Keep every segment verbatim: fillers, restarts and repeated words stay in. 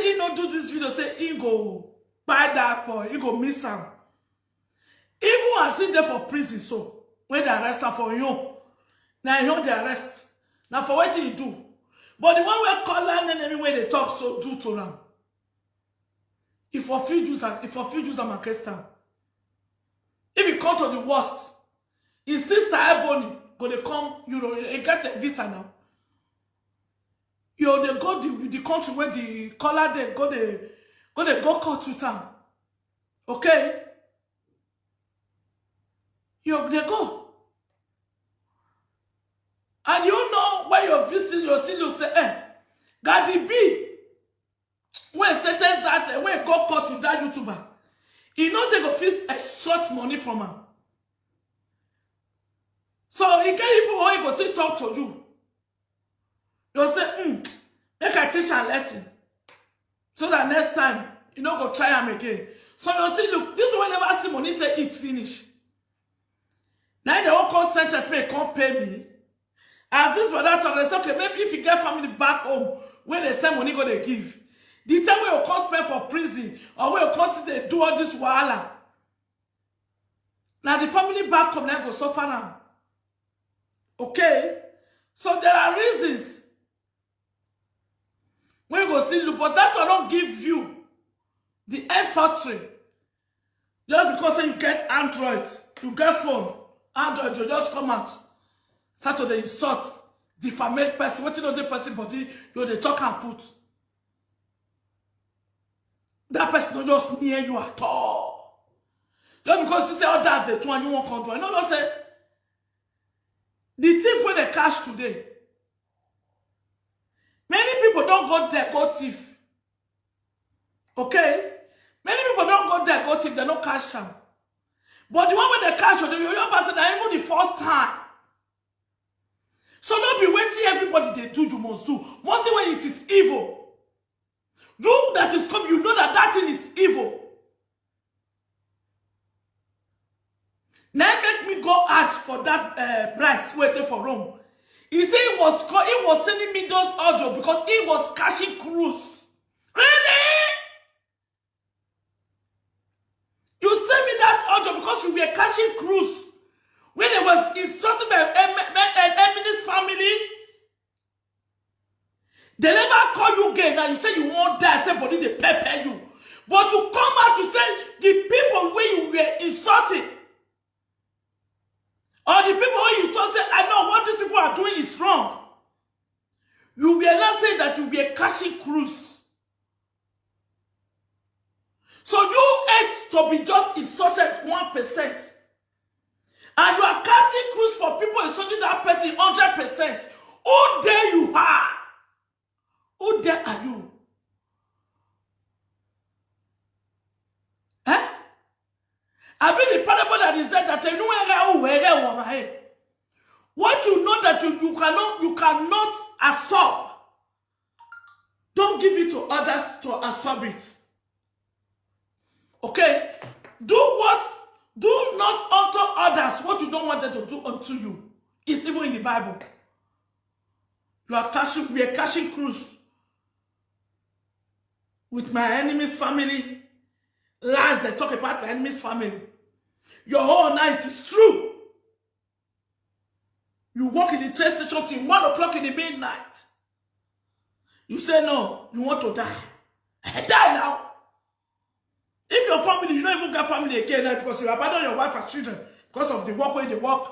He no do this video, say he go buy that boy, he go miss am. Even as he dey for prison, so when they arrest am for him own, na him own dey arrest. Na for wetin he do. But the one wey call am enemy wey dey talk so do to am, if for fit use am, if for fit use am against am. If e come to the worst, his sister Ebony go dey come Europe, e get a visa now. You dey go the, the country where the caller dey go dey go dey go court with am. Okay? You dey go. And you know where your visa, your seal, you say, eh, Gadi B, wey sentence that, eh, wey go court with that YouTuber, he know say go fit extort money from am. So he get people wey go still talk to you. You say, hmm, make I teach am lesson, so that next time you no go try am again. So you see, look, this one never see money take eat finish. Now they won't call sentence, make come pay me. As this brother talk, they say, okay, maybe if you get family back home, where they send money go they give. The time we will come spend for prison, or we will come sit dey do all this wahala. Now the family back home, they go suffer now. Okay? So there are reasons when you go still look, but that will not give you the effort. Just because say you get Android, you get phone, Android, you just come out, start to dey insult, defamate person, wetin no dey person body, you dey talk and put. That person no just near you at all. Just because you say others dey do and you won't come do, I no know say the thief wey they catch today, many people don't go there, go thief. Okay? Many people don't go there, go thief, they no catch am. But the one wey they catch, the young person, na even the first time. So no be wetin everybody dey do, you must do. Mostly when it is evil. You that is come, you know that that thing is evil. Now make me go out for that uh, bright waiting for Rome. He said he was call, he was sending me those audio because he was catching cruise. Really? You send me that audio because you were catching cruise when they was insulting my em- em- em- Emily's family. They never call you gay. Now you say you won't die. Say body they pepper you, but you come out to say the people where you were insulting, or the people where you thought say, I know what these people are doing is wrong. You were not saying that you were catching cruise. So you hate to be just insulted one percent. And you are casting cruise for people insulting that person hundred percent. Who dare you are? Who dare are you? Eh? I mean the parable that is said that you know where I where I want my head. What you know that you, you cannot you cannot absorb, don't give it to others to absorb it. Okay? Do what? Do not unto others what you don't want them to do unto you. It's even in the Bible. You are catching, we are catching cruise with my enemy's family. Lies they talk about my enemy's family. Your whole night is true. You walk in the train station till one o'clock in the midnight. You say no, you want to die. Die now. If your family, you don't even get family again now because you abandon your wife and children because of the work where they work.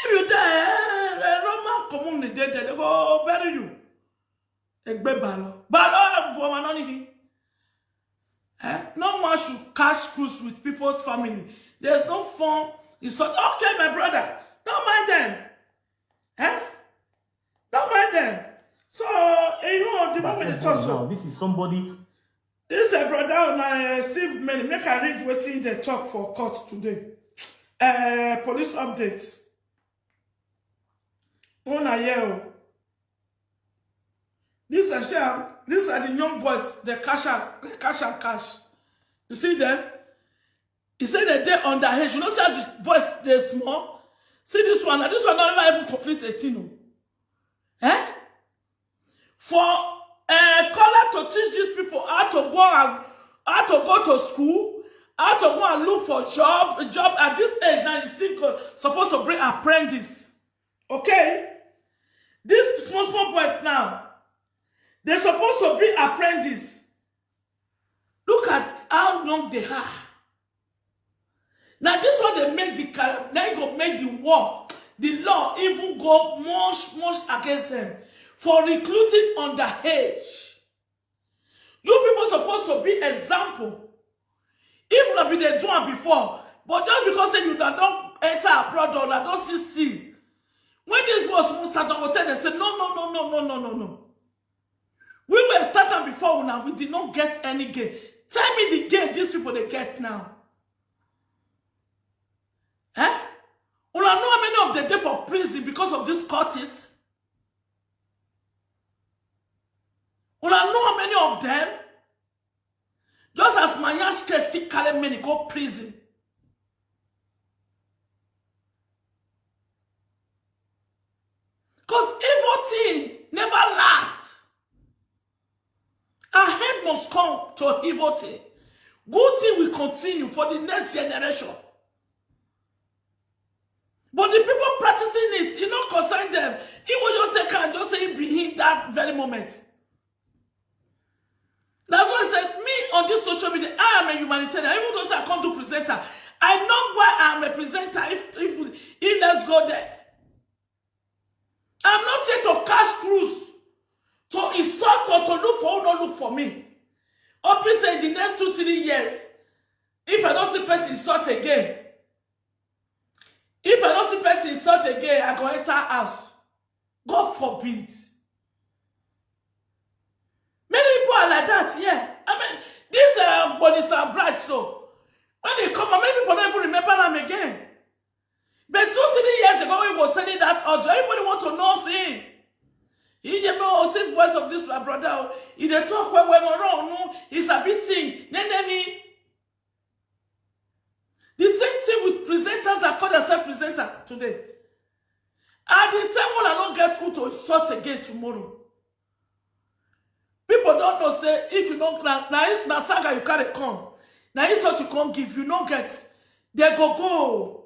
If you die, eh, eh, Roman community, they, they go bury you. Egbe balo. Balo, eh, woman, only him. Eh? No one should catch cruise with people's family. There's no fun. It's so, okay, my brother. Don't mind them. Eh? Don't mind them. So, eh, you know, the moment they talk so. This is somebody. This a brother on my uh, Steve Many. Make I read wetin they talk for court today. Uh, police update. Una here o. This are share. These are the young boys. They cash out, they cash and cash. You see them? He said that they underage. You know, see as the boys they small. See this one. This one not even complete eighteen. Oh. Eh? For uh, color to teach these people how to go and how to go to school, how to go and look for job. Job at this age now, you still go, supposed to bring apprentice. Okay? These small, small boys now, they're supposed to be apprentice. Look at how young they are. Now this one they make the car, they go make the war, the law even go much, much against them for recruiting underage. You people supposed to be example. If not be they do am before, but just because say you don enter abroad or una don see see, when this was Musa Dangote, they say no, no, no, no, no, no, no, no. We were starting before una, we did not get any gain. Tell me the gain these people they get now. Eh? Una know how many of them dey for prison because of this cultist? Una know how many of them? Just as Mayash case still carry many go prison. Because evil thing never last. Our head must come to evil thing. Good thing will continue for the next generation. But the people practicing it, it not concern them. He will not take and just say it be him that very moment. That's why I said, me on this social media, I am a humanitarian. Even though I can't do presenter, I know why I'm a presenter. If if if let's go there. I'm not here to cast cruise, to insult or to look for who not look for me. Open say the next two, three years, if I don't see person insult again, if I don't see person insult again, I go enter house. God forbid. Many people are like that, yeah. I mean, this uh, Bonnie Sam Bright, so when they come, many people don't even remember them again. But two, three years ago, when he was sending that audio, everybody want to know him. He dey know, see voice of this my brother. He dey talk well, well, no, no, no. He's a bit sing. Then, then he. The same thing with presenters that call themselves presenter today. At the time when I don't get who to insult again tomorrow. People don't know say if you don't na na na saga you carry come, na insult you come give, you no get. They go go.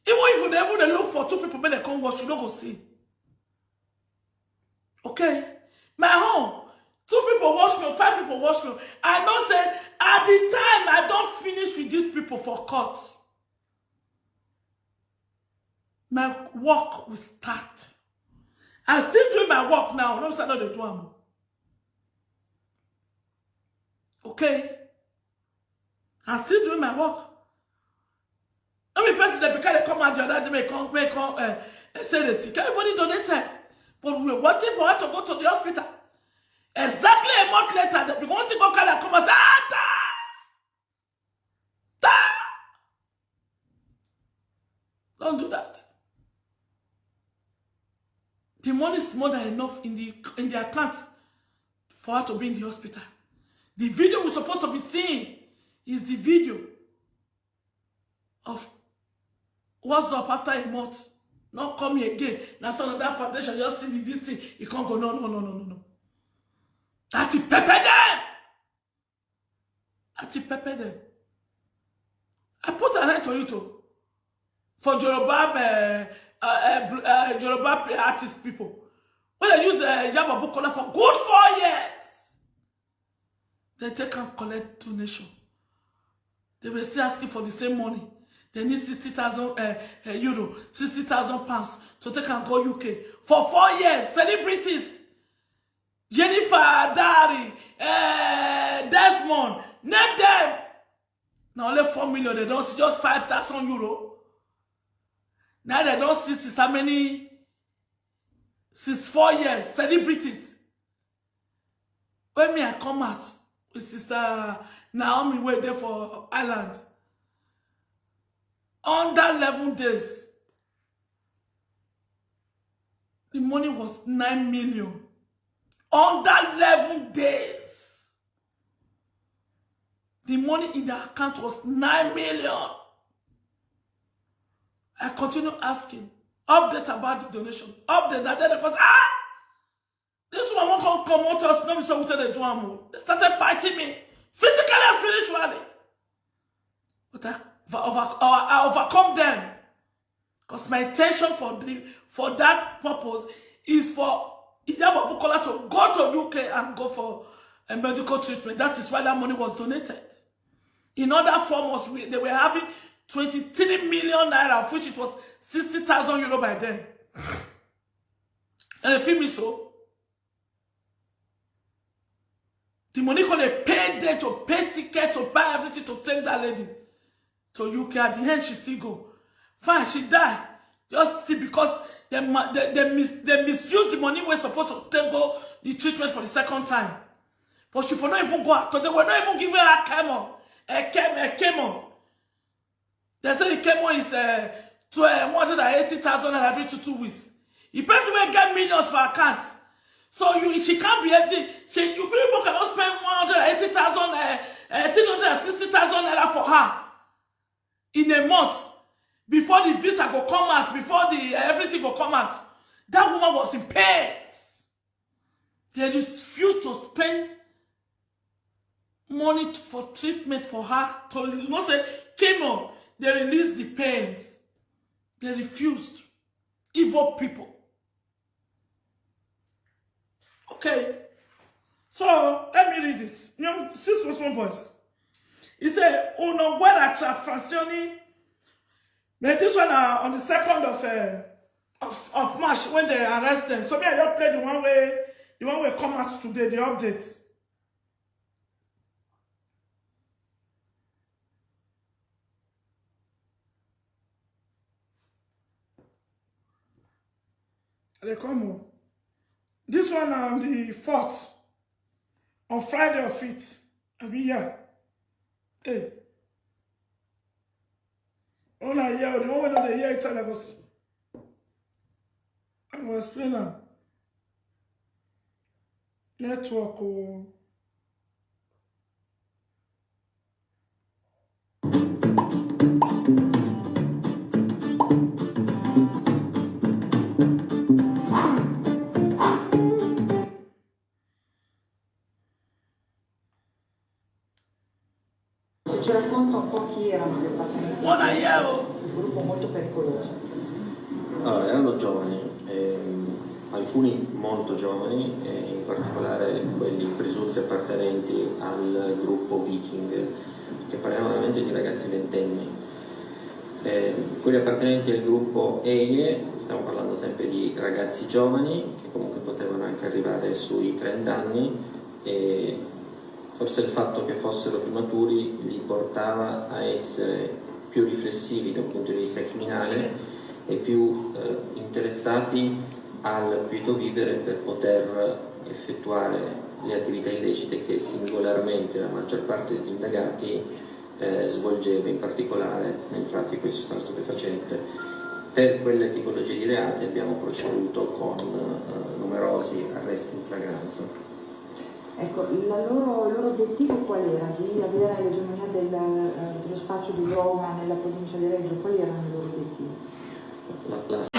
Even if you never dey look for two people, make they come watch, you no go see. Okay? My home, two people watch me, five people watch me. I know say at the time I don't finish with these people for court, my work will start. I still doing my work now. No, I no dey do am. Okay? I still doing my work. No be person dey because they come out the other day, may come, may come, uh, say they sick. Everybody donated. But we were waiting for her to go to the hospital. Exactly a month later, they begin to go carry her come and say, ah, ta! Ta! Don't do that. The money is more than enough in the in the account for her to be in the hospital. The video we're supposed to be seeing is the video of what's up after a month. Not coming again. That's another foundation. Just see the, this thing. It can't go. No, no, no, no, no, no. That is pepper them. That is pepper them. I put an end to you too. For Yoruba, uh, uh, uh, Yoruba artist people. When they use uh, Yaba Bukola for good four years, they take and collect donation. They were still asking for the same money. They need sixty thousand uh, uh, euro, sixty thousand pounds to take and go U K. For four years, celebrities, Jennifer, Dari, uh, Desmond, name them. Now only four million, they don't see just five thousand euro. Now they don't see since how many, since four years, celebrities. When me I come out with Sister Naomi wey dey for Ireland, under eleven days, the money was nine million. Under eleven days, the money in the account was nine million. I continue asking, update about the donation. Update that day, because ah, this one won't come comot us, no be so we take dey do am o. They started fighting me physically and spiritually. But I, over, over, I overcome them. Because my intention for the for that purpose is for Iyabo Bukola to go to U K and go for a medical treatment. That is why that money was donated. In other forms, we, they were having twenty-three million naira, of which it was sixty thousand euro by then. And they feel me so. The money come dey pay there to pay ticket, to buy everything, to take that lady to U K. At the end, she still go. Fine, she die. Just see, because they, ma- they, they, mis- they misuse the money we're supposed to take go the treatment for the second time. But she for not even go out. They were not even giving her chemo. A chemo, a chemo. They say the chemo is uh, to uh, one hundred and eighty thousand naira every two two weeks. The person will get millions for account. So you, she can't be empty. She, you people cannot spend one hundred and eighty thousand, uh, uh, three hundred and sixty thousand naira for her in a month before the visa go come out, before the uh, everything go come out. That woman was in pain. They refused to spend money for treatment for her. To, you know, say, chemo, they released the pains. They refused. Evil people. Okay. So, let me read it. Young, six plus one boys. He said, Uno guerra tra frazioni. But this one uh, on the second of, uh, of of March when they arrest them. So me, I just play the one way the one way come out today, the update. They come on. This one on the fourth, on Friday of it. I be here. Hey. Oh, na here. The one wey no dey hear it, I go, I go explain am. Network o. Ci racconta un po' chi erano gli appartenenti Ora a io. Un gruppo molto pericoloso. Allora, erano giovani, ehm, alcuni molto giovani, e in particolare quelli presunti appartenenti al gruppo Viking, perché parliamo veramente di ragazzi ventenni. Eh, quelli appartenenti al gruppo Eje, stiamo parlando sempre di ragazzi giovani, che comunque potevano anche arrivare sui trenta anni, e forse il fatto che fossero più maturi li portava a essere più riflessivi da un punto di vista criminale e più eh, interessati al quieto vivere per poter effettuare le attività illecite che singolarmente la maggior parte degli indagati eh, svolgeva, in particolare nel traffico di sostanze stupefacente. Per quelle tipologie di reati abbiamo proceduto con eh, numerosi arresti in flagranza. Ecco, la loro, il loro obiettivo qual era? Di avere l'egemonia del, eh, dello spaccio di droga nella provincia di Reggio? Quali erano i loro obiettivi? La, la